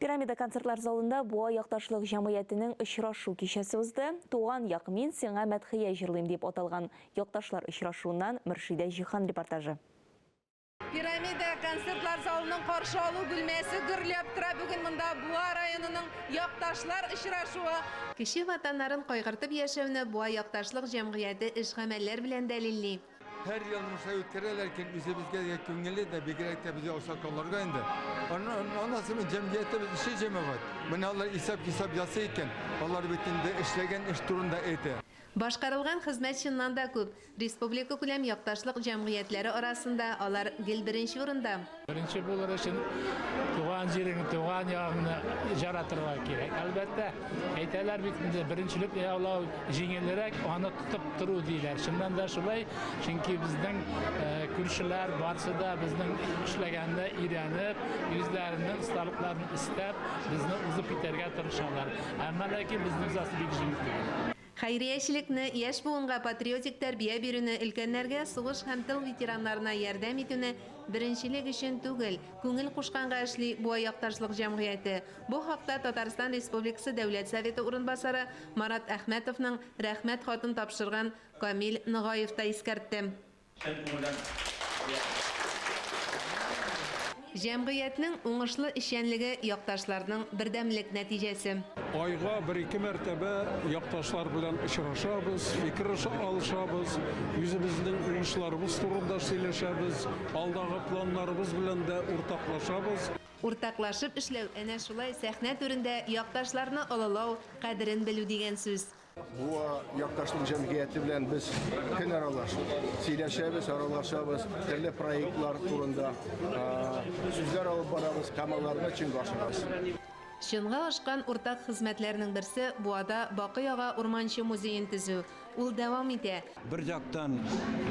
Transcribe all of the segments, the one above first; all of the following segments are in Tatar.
Пирамида концертлар залында Буа якташлык җәмгыятенең очрашу кичәсе узды. Туган як, мин сиңа мәдхия җырлыйм дип аталган якташлар очрашуыннан Мөршидә Җиһан репортажы. Пирамида концертлар залының каршы алу бүлмәсе гөрләп тора. Бүген монда Буа районының якташлар очрашуы. Кече ватаннарын кайгыртып яшәүне Буа якташлык җәмгыяте эш-гамәлләр белән дәлилли. Һәр елны шулай үткәрәләр икән, үзебезгә дә күңелле дә, бигрәк тә безгә аксакалларга инде. Аннан соң җәмгыятьтә без эшче җәмәгать. Менә алар исәп-хисап ясый икән, алар бит инде эшләгән эш турында әйтә. Башкарылган хезмәт чыннан да күп. Республикакүләм якташлык җәмгыятьләре арасында алар гел беренче урында. Беренче булыр өчен туган җиреңне, туган ягыңны яратырга кирәк. Әлбәттә, әйтәләр бит инде, беренчелек яулау җиңелрәк, аны тотып тору диләр. Чыннан да шулай, чөнки безнең күршеләр барсы да безнең эшләгәнне өйрәнеп, үзләренең осталыкларын өстәп, безне узып китәргә тырышалар. Әмма ләкин безнең узасы бик җиңел түгел. Хәйриячелекне, яшь буынга патриотик тәрбия бирүне, өлкәннәргә, сугыш һәм тыл ветераннарына ярдәм итүне беренчелек өчен түгел, күңел кушканга эшли Буа якташлык җәмгыяте. Бу хакта Татарстан Республикасы Дәүләт Советы урынбасары Марат Әхмәтовның Рәхмәт хатын тапшырган Камил Ногаев та искәртте. Чын күңелдән Җәмгыятьнең уңышлы эшчәнлеге якташларның бердәмлек нәтиҗәсе. Айга бер-ике мәртәбә якташлар белән очрашабыз, фикер алышабыз, үзебезнең уңышларыбыз турында сөйләшәбез, алдагы планнарыбыз белән дә уртаклашабыз. Уртаклашып эшләү әнә шулай сәхнә түрендә якташларны олылау, кадерен белү дигән сүз. Буа якташлык җәмгыяте белән без көн аралаш сөйләшәбез, аралашабыз, төрле проектлар турында сүзләр алып барабыз һәм аларны чынга ашырабыз. Чынга ашкан уртак хезмәтләрнең берсе, Буада Бакый ага Урманче музеен төзү. Ул дәвам итә. Бер яктан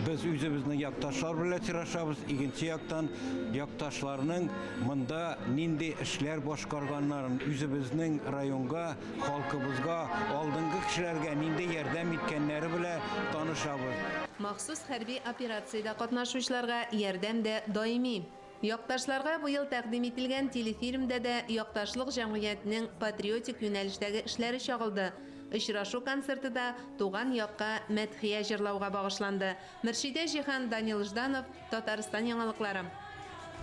без үзебезнең якташлар белән очрашабыз, икенче яктан якташларның монда нинди эшләр башкарганнарын, үзебезнең районга, халкыбызга, алдынгы кешеләргә нинди ярдәм иткәннәре белән танышабыз. Махсус хәрби операциядә катнашучыларга ярдәм дә даими. Якташларга быел тәкъдим ителгән телефильмда да якташлык җәмгыятенең патриотик юнәлештәге эшләре чагылды. Очрашу концерты да туган якка мәдхия җырлауга багышланды. Мөршидә Җиһан, Данил Жданов, Татарстан яңалыклары.